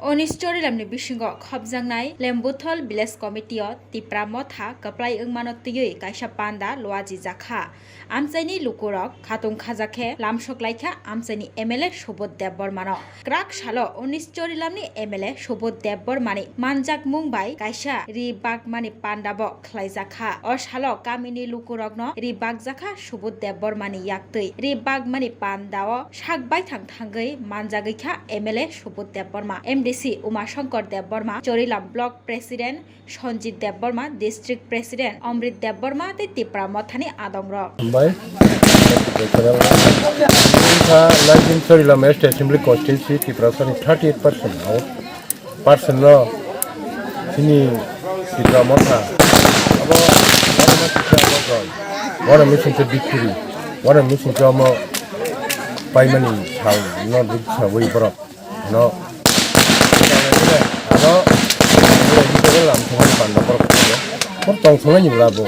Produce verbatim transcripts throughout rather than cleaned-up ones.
Unis Chorilamni bisingo khopjaknai Lembuthol Village Committee-o Tipra Motha kwplai wngmano twiwi kaisa panda luajijakha. Amchaini lukurok khatung khajakhe lamsok laikha amchaini M L A Subodh Debbarmano. Kwrak salo Unis Chorilamni M L A Subodh Debbarmani manjakmung bai kaisa ri bakmani pandabo khlaijakha. O salo kamini lukurokno ri bakjakha Subodh Debbarmani yaktwi. Ri bakmani pandao sak baithang thangwi manjagwikha M L A Subodh Debbarma, M D C Umashankar Debbarma, Chorilam Block President Sanjit Debbarma, District President Amrit Debbarma tei Tipra Mothani adongrok. Hambai. Wngkha nineteen Chorilam East Assembly Constituency Tiprasani thirty eight percent out. Percent no chini Tipra Motha. Abo wana misi khe abo koi. Wana misi khe bikiri. Wana misi khe omo paimani sal no duk sawi borok. No. Ano lamsong panda borok. Por tong songai ni labo.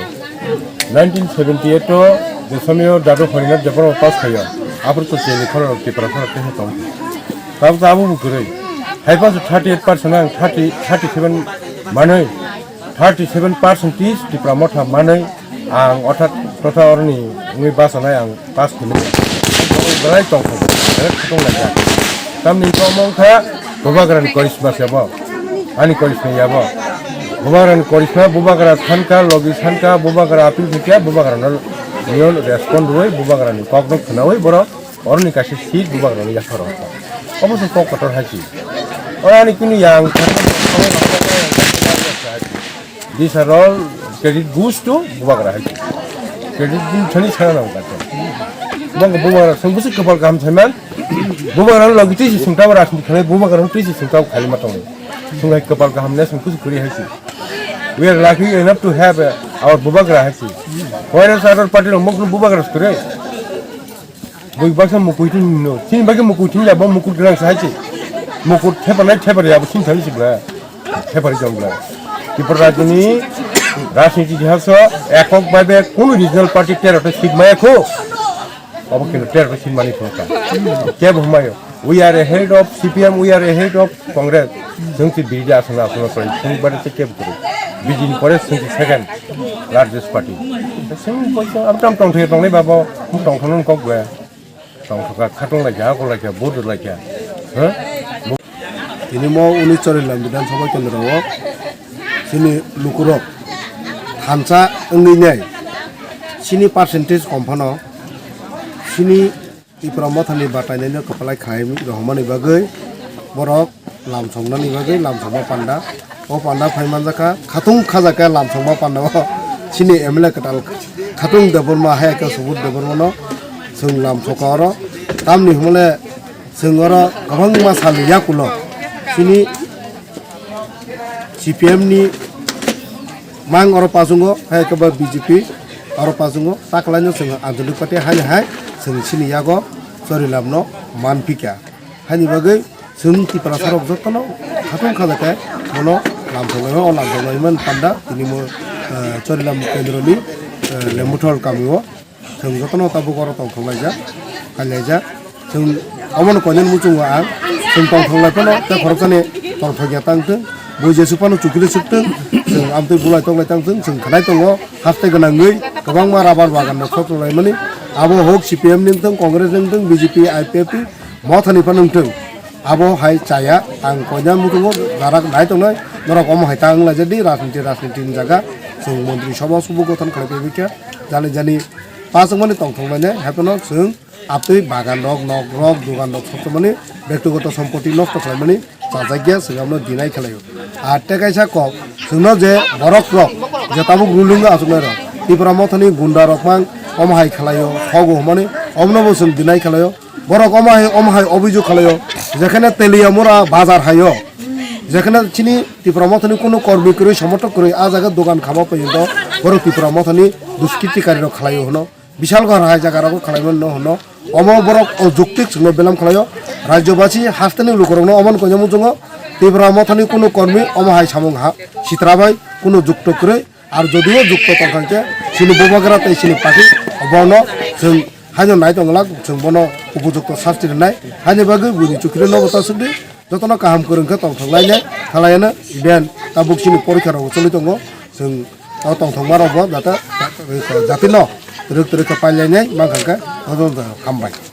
Nineteen seventy eight o je somoyo Dadu Harinath Debbarma pass khayo. Apor to cheli khoro Tipra khoro te tong. Tab tab bu gurui. Hai pass thirty eight percent ang thirty, thirty seven manoi. Thirty seven percentage Tipra Motha manoi ang otha totha oroni wngwi bachanai ang pass khaimani. Belai tongthok, belai khatung laijak. Tamni wngkha Bubagrani korisma se bo. Ani korisma ya bo. Bubagrani korisma, Bubagra thanka, logi thanka, Bubagra appeal khaikha, Bubagrano niyo respond rwui, Bubagrani kokno khwnaui borok oroni kaisa seat Bubagrani yapharo. Obo se kok kotor hai se. Ora ani kunu yang These are all credit goes to Bubagra hai. Credit goes thani sana nang kata. Bang Bubagra sung busi kapal kaham saiman. Bubagra logi tisi sungta rajniti khalai Bubagra tisi sungta khali matong. Sungai kapal kaham ne sung busi kuri hai si. We are lucky enough to have uh, our Bubagra hai si. Whereas other party lo mokno Bubagra sure. Bui baksa mukui tin no. Tin bagwi mukui tin ya bo mukut grang sai chi. Mukut thepa nai thepa ya bo sin thani si bla. Thepa ri jong bla. Tipra rajni rajniti itihas o ekok bhabe kunu regional party tero ta seat maya kho. Abo kino tero ta seat mani kho ka. Ke bo mayo. We are ahead of C P M, we are ahead of Congress. Jong si B J P asana asana koi. Sing bare se ke bukuru. B J P ni pore sing second largest party. Sing koi so am tam tong the tong le babo. Tong thon kok bla. Tongthokha, khatung laikha, hakor laikha, vote laikha. Ha? Tini mo uni Chorilam Bidhan Sabha Kendro o chini lukurok thansa wngwi nai chini percentage kom phano chini Tipra Mothani batainaino kwplai khai rohormani bagwi borok lamsoknani bagwi lamsokma panda. O panda phai manjakha, khatung khajakha lamsokma panda o. Chini M L A kwtal Khatung Debbarma hai khe Subodh Debbarmano chwng lamsokha oro. Tamni hwnle chwng oro kwbangma salni yakulo chini C P M ni mang oro pachungo, hai khe ba B J P oro pachungo. Taklaino chwng Anjali Pate hani hai chwng chini yago Chorilamno manphikha. Haini bagwi chwng Tiprasarok jotono khatung kha khe bono lamsoknai o lamsoknai man panda tini mo, eh, Chorilam kendroni, eh, Lembuthol kamio chwng jotono tabuk oro tongthok laijak, kailaijak. Chwng omono koinani muchungo ang chwng tongthok lai phano tei khoroksani tongthok ya tang thung, bui jesu phano chukri suk thung, chwng amtwi bulai tok lai tang thung, chwng khanai tongo haste gwnangwi kwbangma rabar bagan rok sokchok laimani. Abo hok C P M ni wngthung, Congress ni wngthung, B J P, I P F T, Mothani phano wngthung, abo hai chaya. Ang koina muchungo jarak nai tongnai, norok omo hai ta wng laijak di, rajniti, rajniti ni jaga. Chwng montri sabha subo gothon khlai phaikha, jani jani pachwkmani tongthok lainai, hai phano chwng amtwi bagan rok, nok rok, dogan rok sokchomani, bektigoto sompoti nosto khlaimani chajakya, chwng abono deny khlaio. Ar tei kaisa kok, chwngno je borok rok je tabuk ruling o achuknai rok, Tipra Mothani gunda rok mang omo hai khlaio, hogo hwnmani, omono bo chwng deny khlaio. Borok omo hai, omo hai obhijog khlaio, jekhane Teliamura bazar haio, jekhane chini Tipra Mothani kunu kormi kwrwi, somothok kwrwi, a jaga dogan khama phaiyungno borok Tipra Mothani duskritikari rok khlaio hwno. Bishal gor hai jaga rogo khlaimani no hwno. Omo borok o juktik chwngno belam khlaio. Rajyobasi hasteni lukurokno omo koina muchungo Tipra Mothani kunu kormi omo hai samung ha sitra bai kunu jukto kwrwi. Ar jodio jukto tongkha khe chini bubagra tei chini party bono chwng haino nai tongwlak, chwng bono upojukto sasti rwnai. Haini bagwi buini chukri nobo ta sukdi. jotono kaham kwrwng khe tongthok lainai thalaiano, even tabuk chini porikha rok choli tongo, chwng o tongthokma rok bo jata jatino twrwk twrwk khe pailainai mankha khe jotono hambai.